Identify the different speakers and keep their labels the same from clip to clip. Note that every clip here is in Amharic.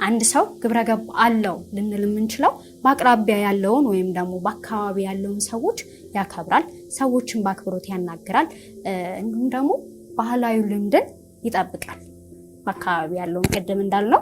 Speaker 1: አንድ ሰው ግብረገብ አለው ልንል የምንችለው በአቅራቢያ ያለውን ወይም ደግሞ በአካባቢ ያለውን ሰዎች ያከብራል፣ ሰዎችን በአክብሮት ያናግራል፣ እንዲሁም ደግሞ ባህላዊ ልምድን ይጠብቃል። በአካባቢ ያለውን ቅድም እንዳልነው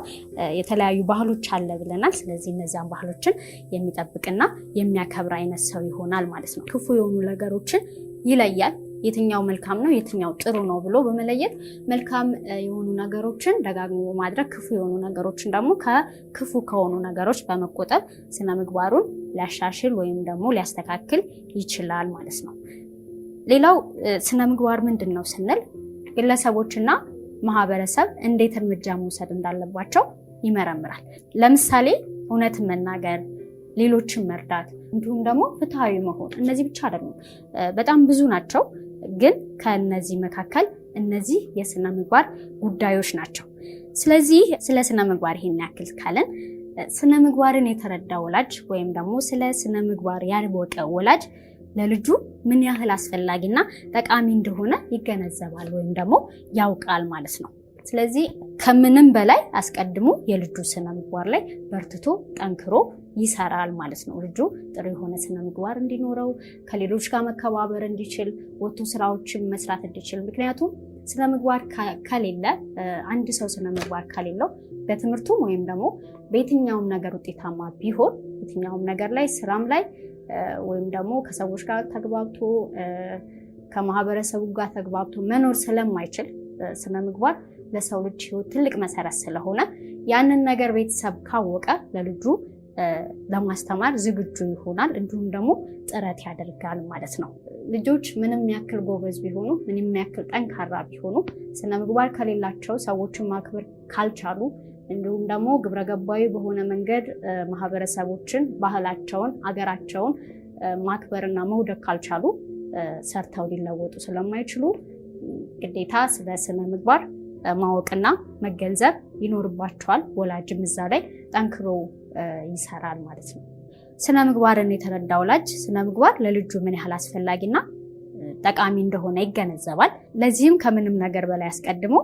Speaker 1: የተለያዩ ባህሎች አለ ብለናል። ስለዚህ እነዚያን ባህሎችን የሚጠብቅና የሚያከብር አይነት ሰው ይሆናል ማለት ነው። ክፉ የሆኑ ነገሮችን ይለያል። የትኛው መልካም ነው፣ የትኛው ጥሩ ነው ብሎ በመለየት መልካም የሆኑ ነገሮችን ደጋግሞ በማድረግ፣ ክፉ የሆኑ ነገሮችን ደግሞ ከክፉ ከሆኑ ነገሮች በመቆጠብ ስነ ምግባሩን ሊያሻሽል ወይም ደግሞ ሊያስተካክል ይችላል ማለት ነው። ሌላው ስነ ምግባር ምንድን ነው ስንል ግለሰቦችና ማህበረሰብ እንዴት እርምጃ መውሰድ እንዳለባቸው ይመረምራል። ለምሳሌ እውነትን መናገር፣ ሌሎችን መርዳት፣ እንዲሁም ደግሞ ፍትሃዊ መሆን። እነዚህ ብቻ አይደሉም፣ በጣም ብዙ ናቸው። ግን ከነዚህ መካከል እነዚህ የስነ ምግባር ጉዳዮች ናቸው። ስለዚህ ስለ ስነ ምግባር ይሄን ያክል ካለን፣ ስነ ምግባርን የተረዳ ወላጅ ወይም ደግሞ ስለ ስነ ምግባር ያወቀ ወላጅ ለልጁ ምን ያህል አስፈላጊና ጠቃሚ እንደሆነ ይገነዘባል ወይም ደግሞ ያውቃል ማለት ነው። ስለዚህ ከምንም በላይ አስቀድሞ የልጁ ስነ ምግባር ላይ በርትቶ ጠንክሮ ይሰራል ማለት ነው። ልጁ ጥሩ የሆነ ስነ ምግባር እንዲኖረው፣ ከሌሎች ጋር መከባበር እንዲችል፣ ወጥቶ ስራዎችን መስራት እንዲችል። ምክንያቱም ስነ ምግባር ከሌለ፣ አንድ ሰው ስነ ምግባር ከሌለው በትምህርቱም ወይም ደግሞ በየትኛውም ነገር ውጤታማ ቢሆን፣ የትኛውም ነገር ላይ፣ ስራም ላይ ወይም ደግሞ ከሰዎች ጋር ተግባብቶ፣ ከማህበረሰቡ ጋር ተግባብቶ መኖር ስለማይችል፣ ስነ ምግባር ለሰው ልጅ ሕይወት ትልቅ መሰረት ስለሆነ ያንን ነገር ቤተሰብ ካወቀ ለልጁ ለማስተማር ዝግጁ ይሆናል፣ እንዲሁም ደግሞ ጥረት ያደርጋል ማለት ነው። ልጆች ምንም ያክል ጎበዝ ቢሆኑ፣ ምንም ያክል ጠንካራ ቢሆኑ፣ ስነ ምግባር ከሌላቸው፣ ሰዎችን ማክበር ካልቻሉ፣ እንዲሁም ደግሞ ግብረገባዊ በሆነ መንገድ ማህበረሰቦችን፣ ባህላቸውን፣ አገራቸውን ማክበርና መውደድ ካልቻሉ ሰርተው ሊለወጡ ስለማይችሉ ግዴታ ስለ ስነ ምግባር ማወቅና መገንዘብ ይኖርባቸዋል። ወላጅም እዛ ላይ ጠንክሮ ይሰራል ማለት ነው። ስነ ምግባርን የተረዳ ወላጅ ስነ ምግባር ለልጁ ምን ያህል አስፈላጊና ጠቃሚ እንደሆነ ይገነዘባል። ለዚህም ከምንም ነገር በላይ አስቀድሞ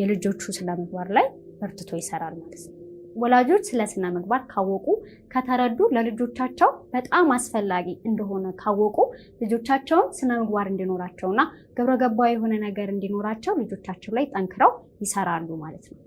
Speaker 1: የልጆቹ ስነ ምግባር ላይ በርትቶ ይሰራል ማለት ነው። ወላጆች ስለ ስነ ምግባር ካወቁ፣ ከተረዱ፣ ለልጆቻቸው በጣም አስፈላጊ እንደሆነ ካወቁ ልጆቻቸውን ስነ ምግባር እንዲኖራቸውና ግብረ ገባዊ የሆነ ነገር እንዲኖራቸው ልጆቻቸው ላይ ጠንክረው ይሰራሉ ማለት ነው።